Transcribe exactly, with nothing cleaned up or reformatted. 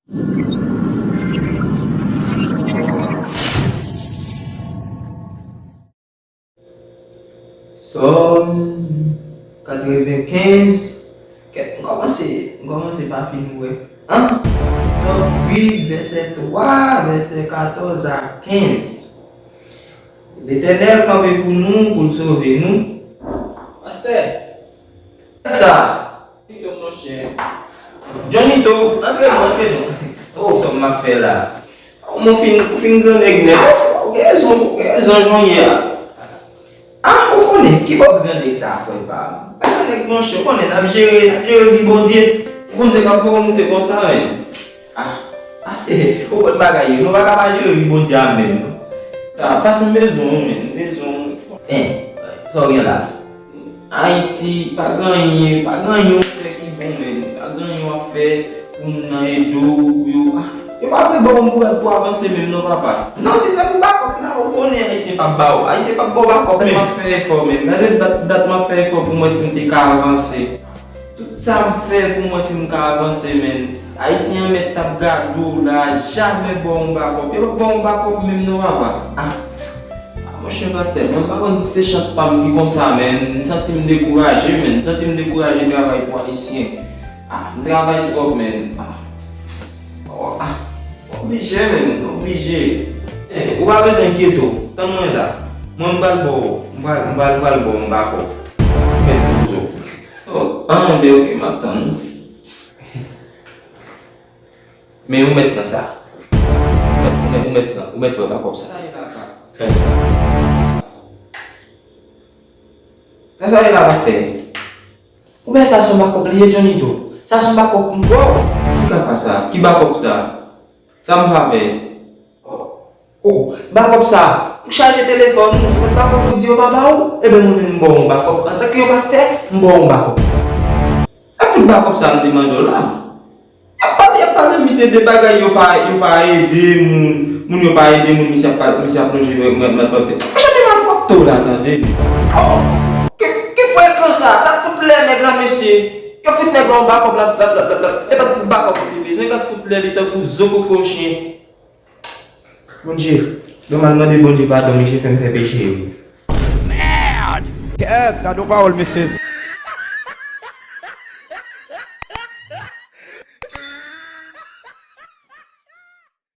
Sòm katrevenkenz. Kèt, m kòmanse, m kòmanse pa fin wè. An? Sòm uit, vèsè twa, vèsè katòz a kenz. Letènèl kanpe pou nou, pou l sove nou. Pastè! Sa! Johnnyto, monchè. Johnnyto, antre non, antre non. Oh, sa m ap fè la. Ou fin, ou fin gran nèg nèt. Ou gen rezon, ou gen rezon, jan w ye a. Ah, ou konnen, ki bò gran nèg sa, frè pa m? Gran nèg, monchè, ou konnen, n ap jere, n ap jere vi Bondye. Bondye k ap voye w moute konsa, men. Ah, ah, ou konn bagay yo, nou pa ka pa jere vi Bondye a menm, non. Ah, pase mezon, men, mezon. Eh, sa w gen la? Ayiti, pa gen anyen, pa gen anyen w fè ki bon, men. Pa gen anyen w ap fè pou moun nan ede w, pou yo. Ah, yo pa vle ba w yon bourad pou avanse menm, non, papa. Non, si se pou bakòp la, ou konnen Ayisyen p ap ba w. Ayisyen p ap ba w bakòp menm. M ap fè efò, men. Gade dat, dat m ap fè efò pou m wè si m te ka avanse. Tout sa m fè pou m wè si m ka avanse, men. Ayisyen an mèt t ap gade w la, jamè ba w yon bakòp. Yo p ap ba w yon bakòp menm non, papa. Ah, ah, monchè pastè, mwen m pa konn si se chans pa m ki konsa, men. M santi m dekouraje, men. M santi m dekouraje travay pou Ayisyen. Ah, m travay twòp, men. Ah. Oh, ah. Oblije, men. Oblije. Eh, ou pa bezwen enkyete w. Tann mwen la. Mwen m pral ba w, m pral, m pral, m pral ba w yon bakòp. Men, poze w. Oh, ah, ben, ok, m ap tann. Men ou mèt pran sa. Ou mèt, ou mèt, ou mèt pran, ou mèt pran bakòp sa. Sa sa ye la, pastè? Ou wè sa se yon bakòp li ye, Johnnyto? Sa se yon bakòp m ba w. Ki kaka sa? Ki bakòp sa? Sa m favè? Oh, oh, bakòp sa pou chaje telefòn ou, se pa t bakòp ou di yo pa ba ou? Ebyen, mwen menm, m ba w yon bakòp. Antanke yon pastè, m ba w yon bakòp. E fout bakòp sa m te mande w la. Y ap pale, y ap pale misye de bagay yo pa, yo pa ede moun, moun yo pa ede moun, misye ap pale, misye ap lonje mwen, mwen, mwen, mwen. Monchè, te malfrapte w la, tande. Oh, ki, ki frekan sa? T ap fout lè nèg la, mesye. Yo fout nèg la yon bakòp, l ap, l ap, l ap, l ap, l ap. E pa t fout bakòp li te bezwen, l ap fout lè li tankou zo koko chen. Bondye, nou mal mande Bondye padon, misye fè m fè peche, wi. Mèd! Kèt, gade yon pawòl, mesye.